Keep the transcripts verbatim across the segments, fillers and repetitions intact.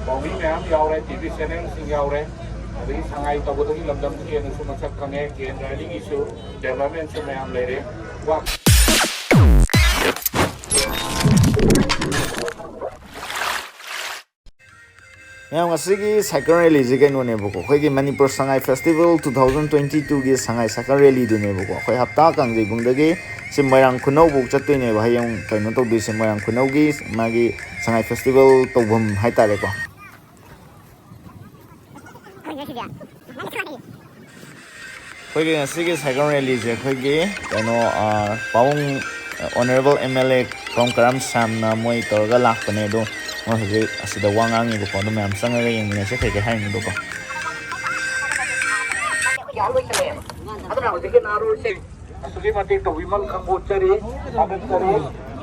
ꯄꯥꯎꯃꯤ ꯃꯌꯥꯝ ꯌꯥꯎꯔꯦ, T V ꯆꯦꯅꯦꯜꯁꯤꯡ ꯌꯥꯎꯔꯦ, ꯑꯗꯒꯤ ꯁꯉꯥꯏ ꯇꯧꯕꯗꯒꯤ ꯂꯝꯗꯝꯗꯒꯤ ꯍꯦꯟꯅꯁꯨ ꯃꯁꯛ ꯈꯪꯉꯦ꯫ ꯀꯦꯟꯗ꯭ꯔ ꯑꯅꯤꯒꯤꯁꯨ ꯗꯦꯕꯂꯞꯃꯦꯟꯁꯨ ꯃꯌꯥꯝ ꯂꯩꯔꯦ꯫ ꯋꯥ- ꯃꯌꯥꯝ, ꯉꯁꯤꯒꯤ ꯁꯥꯏꯀꯜ ꯔꯦꯂꯤꯁꯦ ꯀꯩꯅꯣꯅꯦꯕꯀꯣ, ꯑꯩꯈꯣꯏꯒꯤ Manipur Sangai festival two thousand twenty ꯇꯨꯒꯤ ꯁꯉꯥꯏ ꯁꯥꯏꯀꯜ ꯔꯦꯂꯤꯗꯨꯅꯦꯕꯀꯣ꯫ ꯑꯩꯈꯣꯏ ꯍꯞꯇꯥ ꯀꯥꯡꯖꯩꯕꯨꯡꯗꯒꯤ ꯁꯤ ꯃꯣꯏꯔꯥꯡ ꯈꯨꯅꯧꯕꯨꯛ ꯆꯠꯇꯣꯏꯅꯦꯕ꯫ ꯍꯌꯦꯡ ꯀꯩꯅꯣ ꯇꯧꯗꯣꯏꯁꯦ, ꯃꯣꯏꯔꯥꯡ ꯈꯨꯅꯧꯒꯤ ꯃꯥꯒꯤ ꯁꯉꯥꯏ ꯐꯦꯁꯇꯤꯚꯦꯜ ꯇꯧꯐꯝ ꯍꯥꯏꯇꯥꯔꯦꯀꯣ꯫ ꯑꯩꯈꯣꯏꯒꯤ ꯉꯁꯤꯒꯤ ꯁꯥꯏꯀꯜ ꯔꯦꯂꯤꯁꯦ ꯑꯩꯈꯣꯏꯒꯤ ꯀꯩꯅꯣ, ꯑ, ꯄꯥꯕꯨꯡ ꯑꯣꯅꯔꯦꯕꯜ ꯑꯦꯝ ꯑꯦꯜ ꯑꯦ ꯀ꯭ꯔꯝ ꯀꯔꯝ ꯁꯥꯝꯅ ꯃꯣꯏ ꯇꯧꯔꯒ ꯂꯥꯛꯄꯅꯦ꯫ ꯑꯗꯣ ꯃꯣꯏ ꯍꯧꯖꯤꯛ ꯑꯁꯤꯗ ꯋꯥ ꯉꯥꯡꯉꯤꯕꯀꯣ꯫ ꯑꯗꯣ ꯃꯌꯥꯝ ꯆꯪꯉꯒ ꯌꯦꯡꯃꯤꯟꯅꯁꯦ ꯀꯩ ꯀꯩ ꯍꯥꯏꯅꯣꯗꯣꯀꯣ꯫ ꯑꯗꯨꯅ ꯍꯧꯖꯤꯛꯀꯤ ꯅꯍꯥꯔꯣꯜꯁꯤꯡ ꯑꯁꯨꯛꯀꯤ ꯃꯇꯤꯛ ꯇꯧꯕꯤꯃꯜ ꯈꯪꯕ ꯎꯠꯆꯔꯤ, ꯊꯥꯒꯠꯆꯔꯤ꯫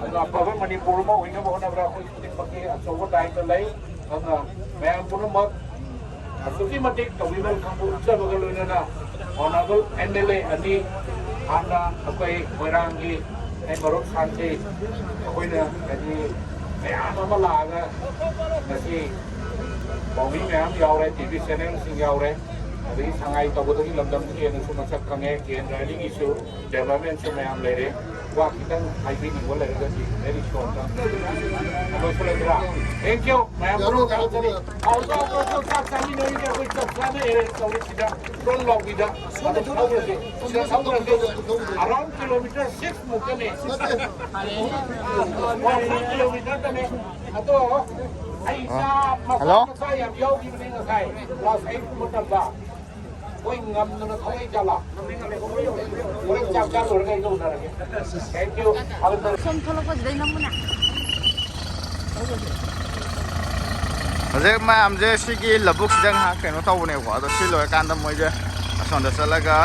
ꯑꯗꯨꯅ ꯑꯐꯕ ꯃꯅꯤꯄꯨꯔ ꯑꯃ ꯑꯣꯏꯅꯕ ꯍꯣꯠꯅꯕꯗ ꯑꯩꯈꯣꯏ ꯈꯨꯗꯤꯡꯃꯛꯀꯤ ꯑꯆꯧꯕ ꯗꯥꯏꯇ ꯂꯩ꯫ ꯑꯗꯨꯅ ꯃꯌꯥꯝ ꯄꯨꯝꯅꯃꯛ ꯑꯁꯨꯛꯀꯤ ꯃꯇꯤꯛ ꯇꯧꯕꯤꯃꯜ ꯈꯪꯕ ꯎꯠꯆꯕꯒ ꯂꯣꯏꯅꯅ ꯑꯣꯅꯔꯦꯕꯜ ꯑꯦꯝ ꯑꯦꯜ ꯑꯦ ꯑꯅꯤ, ꯍꯥꯟꯅ ꯑꯩꯈꯣꯏ ꯃꯣꯏꯔꯥꯡꯒꯤ ꯑꯩ ꯃꯔꯨꯞ ꯁꯥꯟꯇꯤ, ꯑꯩꯈꯣꯏꯅ ꯍꯥꯏꯗꯤ ꯃꯌꯥꯝ ꯑꯃ ꯂꯥꯛꯑꯒ ꯉꯁꯤ ꯄꯥꯎꯃꯤ ꯃꯌꯥꯝ ꯌꯥꯎꯔꯦ, ꯇꯤ ꯚꯤ ꯆꯦꯅꯦꯜꯁꯤꯡ ꯌꯥꯎꯔꯦ, ꯑꯗꯒꯤ ꯁꯉꯥꯏ ꯇꯧꯕꯗꯒꯤ ꯂꯝꯗꯝꯗꯒꯤ ꯍꯦꯟꯅꯁꯨ ꯃꯁꯛ ꯈꯪꯉꯦ꯫ ꯀꯦꯟꯗ꯭ꯔ ꯑꯅꯤꯒꯤꯁꯨ ꯗꯦꯕꯂꯞꯃꯦꯟꯁꯨ ꯃꯌꯥꯝ ꯂꯩꯔꯦ꯫ ꯋꯥ ꯈꯤꯇꯪ ꯍꯥꯏꯕꯤꯅꯤꯡꯕ ꯂꯩꯔꯒꯗꯤ very short ꯇ ꯂꯣꯏꯁꯤꯜꯂꯁꯤꯔꯥ? Thank you꯫ ꯃꯌꯥꯝ ꯄꯨꯝꯅꯃꯛ ꯊꯥꯒꯠꯆꯔꯤ꯫ ꯍꯧꯖꯤꯛ ꯍꯧꯖꯤꯛ ꯆꯥꯛ ꯆꯥꯃꯤꯟꯅꯔꯤꯁꯦ ꯑꯩꯈꯣꯏ ꯆꯞ ꯆꯥꯅ arrange ꯇꯧꯔꯤꯁꯤꯗ ꯇ꯭ꯔꯣꯟ ꯂꯥꯎꯕꯤꯗ ꯑꯗꯨꯝ ꯊꯧꯔꯁꯦ꯫ ꯁꯤꯗ ꯊꯧꯔꯁꯦ꯫ Around kilometer six ꯃꯨꯛꯇꯅꯦ꯫ One kilometer ꯇꯅꯦ꯫ ꯑꯗꯣ ꯑꯩ ꯏꯆꯥ ꯃꯆꯥ ꯍꯜꯂꯣ꯫ ꯃꯆꯥ ꯌꯥꯝ ꯌꯥꯎꯈꯤꯕꯅꯦ ꯉꯁꯥꯏ class eight ꯀꯨꯝꯕ ꯇꯝꯕ꯫ ꯃꯣꯏ ꯉꯝꯗꯅ ꯊꯣꯛꯂꯛꯏ ꯖꯥꯠꯂꯥ? ꯍꯣꯔꯦꯟ ꯆꯥꯛ ꯆꯥ ꯂꯣꯏꯔꯒ ꯑꯩꯒ ꯎꯅꯔꯒꯦ꯫ Thank you꯫ ꯁꯣꯝ ꯊꯣꯛꯂꯛꯄꯁꯤꯗꯩ ꯅꯝꯃꯨꯅꯦ꯫ ꯍꯧꯖꯤꯛ ꯃꯌꯥꯝꯁꯦ ꯁꯤꯒꯤ ꯂꯧꯕꯨꯛꯁꯤꯗ ꯉꯥꯏꯍꯥꯛ ꯀꯩꯅꯣ ꯇꯧꯕꯅꯦꯕꯀꯣ꯫ ꯑꯗꯣ ꯁꯤ ꯂꯣꯏꯔꯀꯥꯟꯗ ꯃꯣꯏꯁꯦ ꯑꯁꯣꯝꯗ ꯆꯠꯂꯒ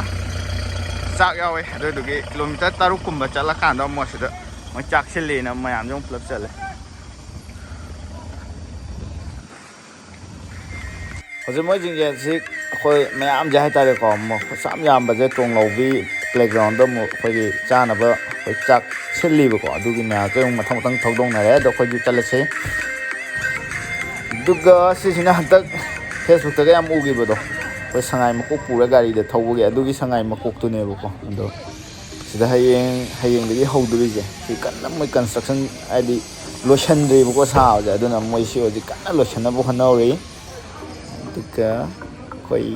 ꯆꯥꯛ ꯌꯥꯎꯋꯦ꯫ ꯑꯗꯨꯗꯨꯒꯤ kilometer ꯇꯔꯨꯛ ꯀꯨꯝꯕ ꯆꯠꯂꯀꯥꯟꯗ ꯑꯃꯨꯛ ꯑꯁꯤꯗ ꯃꯣꯏ ꯆꯥꯛ ꯁꯤꯜꯂꯤꯅ ꯃꯌꯥꯝꯁꯦ ꯑꯃꯨꯛ ꯄꯨꯂꯞ ꯆꯠꯂꯦ꯫ ꯍꯧꯖꯤꯛ ꯃꯣꯏꯁꯤꯡꯁꯦ ꯁꯤ ꯑꯩꯈꯣꯏ ꯃꯌꯥꯝꯁꯦ ꯍꯥꯏꯇꯥꯔꯦꯀꯣ, ꯃ-, ꯈꯨꯠꯁꯥꯝ ꯌꯥꯝꯕꯁꯦ ꯇꯣꯡꯂꯧꯕꯤ playground ꯑꯃꯨꯛ ꯑꯩꯈꯣꯏꯒꯤ ꯆꯥꯅꯕ ꯑꯩꯈꯣꯏ ꯆꯥꯛ ꯁꯤꯜꯂꯤꯕꯀꯣ꯫ ꯑꯗꯨꯒꯤ ꯃꯌꯥꯝꯁꯦ ꯑꯃꯨꯛ ꯃꯊꯪ ꯃꯊꯪ ꯊꯧꯗꯣꯛꯅꯔꯦ꯫ ꯑꯗꯣ ꯑꯩꯈꯣꯏꯁꯨ ꯆꯠꯂꯁꯤ꯫ ꯑꯗꯨꯒ ꯁꯤꯁꯤꯅ ꯍꯟꯗꯛ ꯐꯦꯁꯕꯨꯛꯇꯒ ꯌꯥꯝ ꯎꯈꯤꯕꯗꯣ, ꯑꯩꯈꯣꯏ ꯁꯉꯥꯏ ꯃꯀꯣꯛ ꯄꯨꯔ ꯒꯥꯔꯤꯗ ꯊꯧꯕꯒꯤ, ꯑꯗꯨꯒꯤ ꯁꯉꯥꯏ ꯃꯀꯣꯛꯇꯨꯅꯦꯕꯀꯣ꯫ ꯑꯗꯣ ꯁꯤꯗ ꯍꯌꯦꯡ ꯍꯌꯦꯡꯗꯒꯤ ꯍꯧꯗꯣꯔꯤꯁꯦ ꯁꯤ ꯀꯟꯅ ꯃꯣꯏ ꯀꯟꯁꯇ꯭ꯔꯛꯁꯟ, ꯍꯥꯏꯗꯤ ꯂꯣꯏꯁꯟꯗ꯭ꯔꯤꯕꯀꯣ ꯁꯥꯕꯁꯦ, ꯑꯗꯨꯅ ꯃꯣꯏ ꯁꯤ ꯍꯧꯖꯤꯛ ꯀꯟꯅ ꯂꯣꯏꯁꯟꯅꯕ ꯍꯣꯠꯅꯍꯧꯔꯤ꯫ ꯑꯗꯨꯒ ꯑꯩꯈꯣꯏ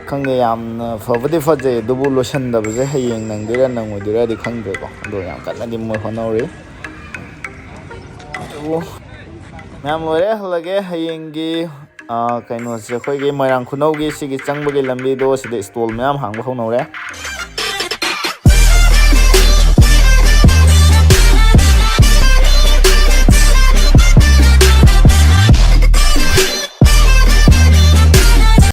ꯈꯪꯗꯦ, ꯌꯥꯝꯅ ꯐꯕꯗꯤ ꯐꯖꯩ, ꯑꯗꯨꯕꯨ ꯂꯣꯏꯁꯟꯗꯕꯁꯦ ꯍꯌꯦꯡ ꯅꯪꯗꯣꯏꯔꯥ ꯅꯪꯉꯣꯏꯗꯣꯏꯔꯥꯗꯤ ꯈꯪꯗ꯭ꯔꯦꯀꯣ꯫ ꯑꯗꯣ ꯌꯥꯝ ꯀꯟꯅꯗꯤ ꯃꯣꯏ ꯍꯣꯠꯅꯍꯧꯔꯤ꯫ ꯑꯗꯨꯕꯨ ꯃꯌꯥꯝ ꯂꯣꯏꯔꯦ, ꯍꯜꯂꯒꯦ꯫ ꯍꯌꯦꯡꯒꯤ ꯑꯥ, ꯀꯩꯅꯣꯁꯦ, ꯑꯩꯈꯣꯏꯒꯤ ꯃꯣꯏꯔꯥꯡ ꯈꯨꯅꯧꯒꯤ ꯁꯤꯒꯤ ꯆꯪꯕꯒꯤ ꯂꯝꯕꯤꯗꯣ, ꯁꯤꯗ ꯁ꯭ꯇꯣꯜ ꯃꯌꯥꯝ ꯍꯥꯡꯕ ꯍꯧꯅꯧꯔꯦ꯫